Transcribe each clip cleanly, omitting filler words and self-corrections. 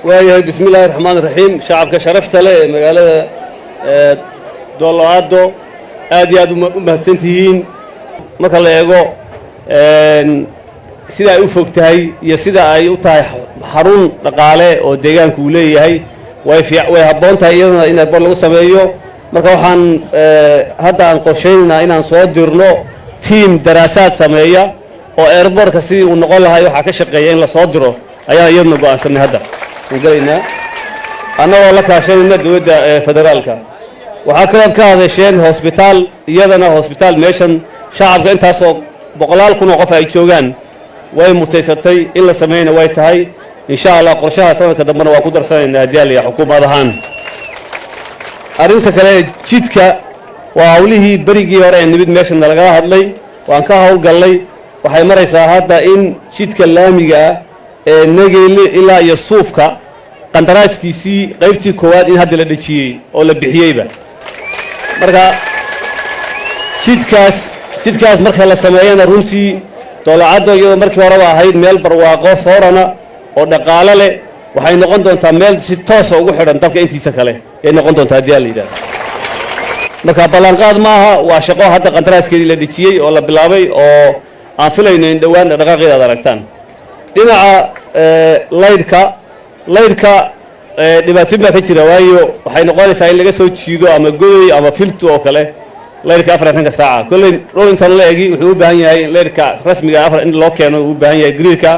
Waayahay, bismi illaahi raxmaan raxiim. Shacabka sharafta leh ee magaalada Dooloado, aad iyo aad u mahadsan tihiin. Marka la eego sida ay u fog tahay iyo sida ay u tahay xarun dhaqaale oo deegaanku uu leeyahay, way habboon tahay iyadana in airport lagu sameeyo. Marka waxaan hadda aan qorshaynaynaa inaan soo dirno team daraasaad sameeya oo airportka sidii uu noqon lahay waxaa ka shaqeeya in la soo diro ayaan iyaduna go'aansanay. Hadda aan gelaynaa annagoo la kaashanayna dowladda federaalka. Waxaa kalood ka hadasheen hosbitaal. Iyadana hosbitaal meeshan shacabka intaasoo boqolaal kun oo qof ay joogaan way mutaysatay in la sameeyna way tahay. Insha Allah, qorshaha sanadka dambena waa ku darsanaynaa haddii alla xukuumad ahaan. Arrinta kale, jidka, waa hawlihii berigii hore ee nimid meeshan nalagala hadlay, waan ka howlgallay. Waxay maraysaa hadda in jidka laamiga ah ee Nageyle ilaa iyo Suufka qandaraaskiisii qaybtii koowaad in hadda la dhejiyey oo la bixiyeyba. Marka jidkaas marka la sameeyana, runtii Doolacaddo iyadoo markii horeba ahayd meel barwaaqo soorana oo dhaqaalo leh, waxay noqon doontaa meel si toosa ugu xidhan dalka intiisa kale ayay noqon doontaa haddii la yidhahdo. Marka ballanqaad maaha, waa shaqo hadda qandaraaskeedii la dhejiyey oo la bilaabay oo aan filayno in dhowaan dhaqaaqeeda aad aragtaan. Dhinaca laydhka dhibaatooyin baa ka jira, waayo waxay noqonaysaa in laga soo jiido ama Godoy ama Filtu oo kale laydhka 24-ka saaca. Kolley dhul intan la egi wuxuu u baahan yahay in laydhka rasmiga afar in loo keeno uu u baahan yahay gridka.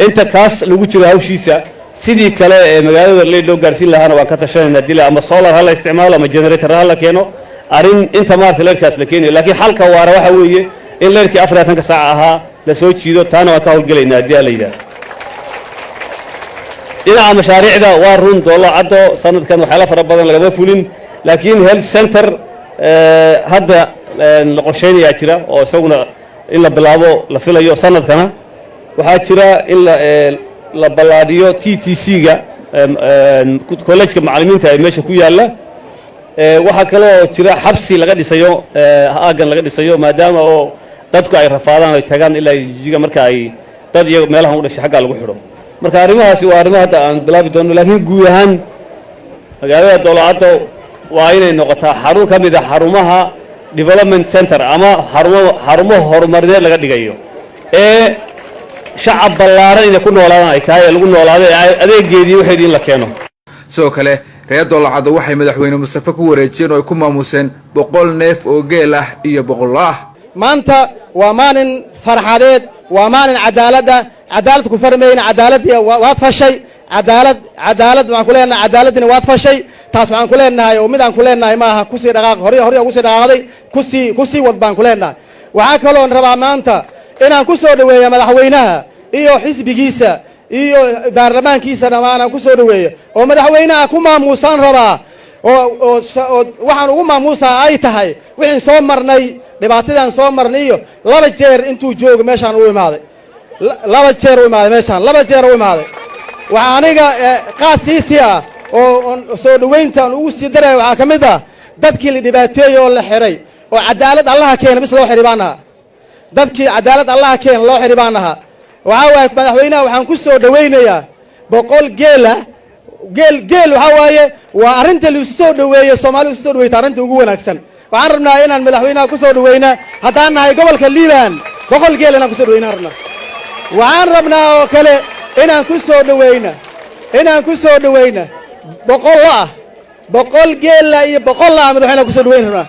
Inta kaas lagu jiro hawshiisa, sidii kale ee magaalada laydh loo gaarsiin lahaana waan ka tashanayna dila, ama solar ha la isticmaalo ama generator ha la keeno, arrin inta maarata laydhkaas la keenayo. Laakiin xalka waara waxa weeye in laydhkii 24-ka saaca ahaa la soo jiido. Taana waan ka howlgelaynaa haddii la yidhahdo. Dhinaca mashaariicda, waa run, Doolo Caddo sanadkan waxyaala fara badan lagama fulin, laakiin health center hadda la qorshaynayaa jira oo isaguna in la bilaabo la filayo sanadkana. Waxaa jira in la ballaadhiyo TTC-ga, college-ka macallimiinta ee meesha ku yaalla. Waxaa kale oo jira xabsi laga dhisayo aaggan laga dhisayo, maadaama oo dadku ay rafaadaan, ay tagaan ilaa Jijiga marka ay dad iyago meelahan u dhashay xaggaa lagu xidho. Marka arrimahaasi waa arrimo hadda aan bilaabi doono, laakiin guud ahaan magaalada Doolacaddo waa inay noqotaa xarun ka mid a xarumaha development center ama xarumo horumarineed laga dhigayo ee shacab ballaaran inay ku noolaadaan ay tahay ee lagu noolaado ee adeegeedii waxeedii in la keeno. Sidoo kale, reer Doolacaddo waxay Madaxweyne Mustafe ku wareejiyeen oo ay ku maamuseen 100 neef oo geel ah iyo 100 ah. Maanta waa maalin farxadeed, waa maalin cadaaladda. Cadaalad ku farmayna, cadaaladii waad fashay. Cadaalad, cadaalad waxaan ku leenahay, cadaaladdiina waad fashay. Taas waxaan ku leenahay oo mid aan ku leenahay maaha, kusii dhaqaaq, hore hore ugu sii dhaqaaqday, kusii wad baan ku leenahay. Waxaa kaloon rabaa maanta inaan ku soo dhoweeya madaxweynaha iyo xisbigiisa iyo baarlamaankiisa dhammaan aan ku soo dhoweeyo oo madaxweynaha ku maamuusaan rabaa oo waxaan ugu maamuusaa ay tahay wixii soo marnay, dhibaatadaan soo marnay iyo laba jeer intuu joogo meeshaan u imaaday, laba jeer u imaaday meeshaan, laba jeer u imaaday. Waxaa aniga qaas siisi ah oo soo dhoweyntaan ugu sii daraya waxaa ka mid ah dadkii la dhibaateeyey oo la xiray oo cadaalad Allaha keena bis loo xidhi baan ahaa. Dadkii cadaalad Allaha keena loo xidhi baan ahaa. Waxaa waaye, madaxweynaha waxaan ku soo dhowaynayaa 100 geela. Geel, geel waxaa waaye waa arrinta laisu soo dhoweeye, Soomaalida isu soo dhaweyta arrinta ugu wanaagsan. Waxaan rabnaa inaan madaxweynaha ku soo dhaweyna, haddaan nahay gobolka Liibaan, 100 geel inaan kusoo dhaweyna rabnaa. Waxaan rabnaa oo kale inaan ku soo dhaweyna 100 lo ah, 100 geela iyo 100 lo ah madaxweynaha kusoo dhaweyn rabnaa.